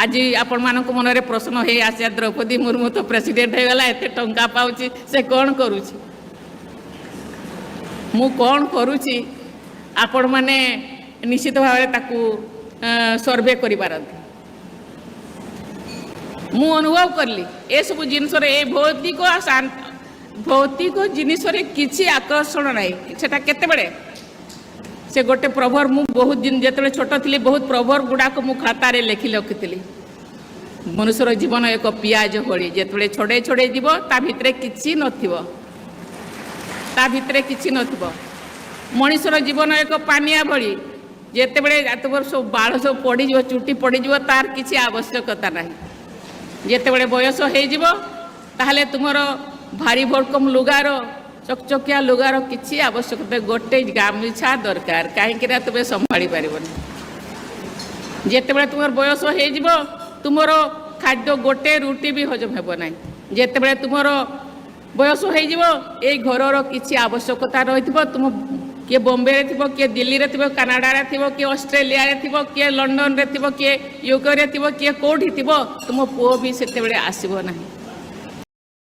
ଆଜି ଆପଣମାନଙ୍କ ମନରେ ପ୍ରଶ୍ନ ହେଇ ଆସିବା, ଦ୍ରୌପଦୀ ମୁର୍ମୁ ତ ପ୍ରେସିଡେଣ୍ଟ ହେଇଗଲା, ଏତେ ଟଙ୍କା ପାଉଛି, ସେ କ'ଣ କରୁଛି? ମୁଁ କ'ଣ କରୁଛି, ଆପଣମାନେ ନିଶ୍ଚିତ ଭାବରେ ତାକୁ ସର୍ଭେ କରିପାରନ୍ତି। ମୁଁ ଅନୁଭବ କଲି, ଏସବୁ ଜିନିଷରେ, ଏ ଭୌତିକ ଜିନିଷରେ କିଛି ଆକର୍ଷଣ ନାହିଁ। ସେଟା କେତେବେଳେ ସେ ଗୋଟେ ପ୍ରଭର୍ବ, ମୁଁ ବହୁତ ଦିନ ଯେତେବେଳେ ଛୋଟ ଥିଲି, ବହୁତ ପ୍ରଭର୍ବ ଗୁଡ଼ାକ ମୁଁ ଖାତାରେ ଲେଖି ରଖିଥିଲି। ମନୁଷ୍ୟର ଜୀବନ ଏକ ପିଆଜ ଭଳି, ଯେତେବେଳେ ଛଡ଼େଇ ଛଡ଼େଇ ଯିବ, ତା ଭିତରେ କିଛି ନଥିବ, ତା ଭିତରେ କିଛି ନଥିବ। ମଣିଷର ଜୀବନ ଏକ ପାନିଆ ଭଳି, ଯେତେବେଳେ ତୁମର ସବୁ ବାଳ ସବୁ ପଡ଼ିଯିବ, ଚୁଟି ପଡ଼ିଯିବ, ତାର କିଛି ଆବଶ୍ୟକତା ନାହିଁ। ଯେତେବେଳେ ବୟସ ହେଇଯିବ, ତାହେଲେ ତୁମର ଭାରି ଭରକମ ଲୁଗାର, ଚକଚକିଆ ଲୁଗାର କିଛି ଆବଶ୍ୟକତା, ଗୋଟେ ଗାମୁଛା ଦରକାର, କାହିଁକି ନା ତୁମେ ସମ୍ଭାଳି ପାରିବନି। ଯେତେବେଳେ ତୁମର ବୟସ ହେଇଯିବ, ତୁମର ଖାଦ୍ୟ ଗୋଟେ ରୁଟି ବି ହଜମ ହେବ ନାହିଁ। ଯେତେବେଳେ ତୁମର ବୟସ ହେଇଯିବ, ଏଇ ଘରର କିଛି ଆବଶ୍ୟକତା ରହିଥିବ, ତୁମ କିଏ ବମ୍ବେରେ ଥିବ, କିଏ ଦିଲ୍ଲୀରେ ଥିବ, କାନାଡ଼ାରେ ଥିବ, କିଏ ଅଷ୍ଟ୍ରେଲିଆରେ ଥିବ, କିଏ ଲଣ୍ଡନରେ ଥିବ, କିଏ ୟୁକେରେ ଥିବ, କିଏ କେଉଁଠି ଥିବ, ତୁମ ପୁଅ ବି ସେତେବେଳେ ଆସିବ ନାହିଁ।